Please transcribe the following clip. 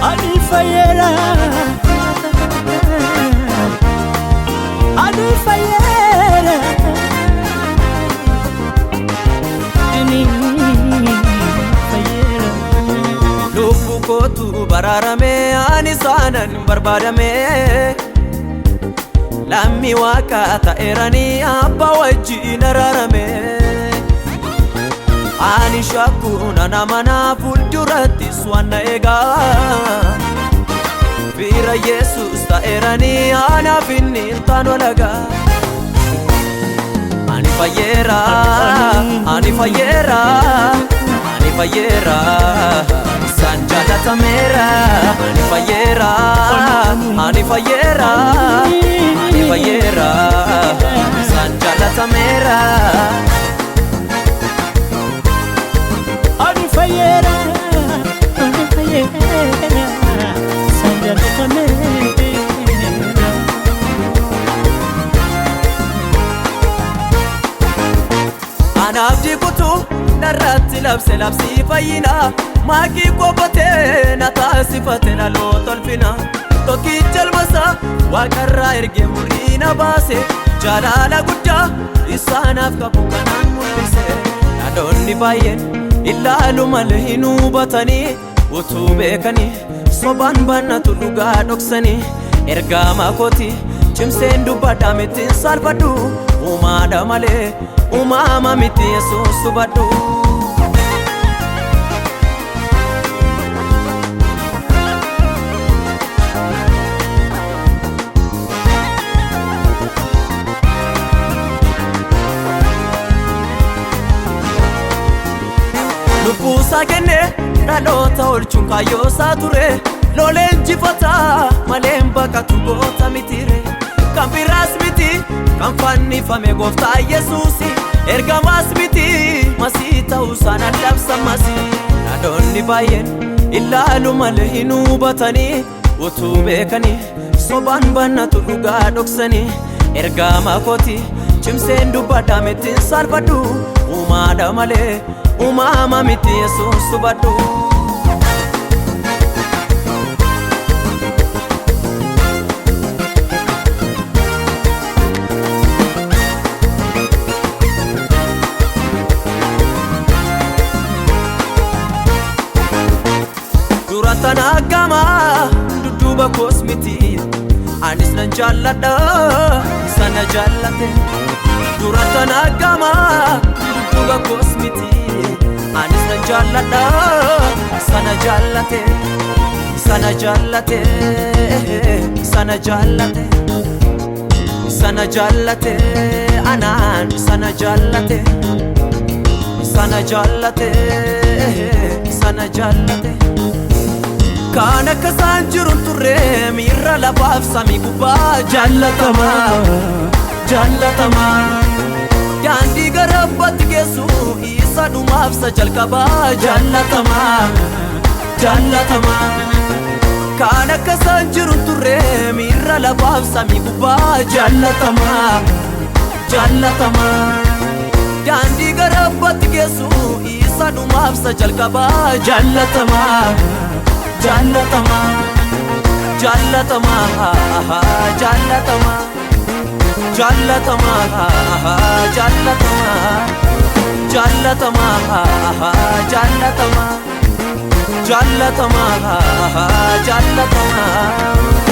Ani fayyeera, ani fayyeera, ani fayyeera. Lubbuu kootu baraarame, ani saanan barbaadame. Lammii waaqa ta'eeranii abbaa wajjin araarame. Ani shakkuun ana mana fuuldurattis waan na eegaa. Fira Yesuus ta'eeranii anaaf inni hin taanu alagaa. Ani fayyeera, ani fayyeera, ani fayyeera, isaan jaalatameera. Ani fayyeera, ani fayyeera, ani fayyeera, isaan jaalatameera. Ani fayyeera, ani fayyeera, isaan jaalatameera. Anaaf jikutu narratti labse labsii fayyina, maakii qophatee na taasifate dhaloota ulfina. Tokkicha ilmasaa waaqarraa ergee murii na baase, jaalala guddaa isaanaaf qabu kanaan mul'ise. Dhaloonni baay'een ilaalu malee hin hubatanii, utuu beekanii sobaan bannatu dhugaa dhoksanii. Ergama kooti cimseen dubbadhaa miti hin saalfadhu, uumaadha malee uumama miti Yesuus hubadhu. Lubbuusaa kennee dhaloota oolchuun kaayyoosaa ture. Loleen jifataa malee hin baqatu goota mitire. Kan biraas miti kan fannifame gooftaa Yesuusi. Ergamaas miti masii ta'uusaan adabsamasi. Dhaloonni baay'een ilaalu malee hin hubatanii, utuu beekanii sobaan bannatu dhugaa dhoksanii. Ergama kooti cimseen dubbadhaa miti hin saalfadhu, uumaadha malee uumama miti Yesuus hubadhu. Dura tana gama dudduuba koos miti, anis nan jaalladha sana jaallate. Dura tana gama dudduuba koos miti, anis nan jaalladha sana jaallate. Sana jaallate, sana jaallate, sana jaallate, anaan sana jaallate, sana jaallate, sana jaallate. Kan akka isaan jiru hin turre miirra lafaaf samii gubbaa, jaallatamaa, jaallatamaa. Daandii gara abbaatti geessu isa dhumaaf isa jalqabaa, jaallatamaa, jaallatamaa. Kan akka isaan jiru hin turre miirra lafaaf samii gubbaa, jaallatamaa, jaallatamaa. Daandii gara abbaatti geessu isa dhumaaf isa jalqabaa, jaallatamaa, jaallatamaa, jaallatamaa, jaallatamaa, jaallatamaa, jaallatamaa, jaallatamaa, jaallatamaa, jaallatamaa, jaallatamaa.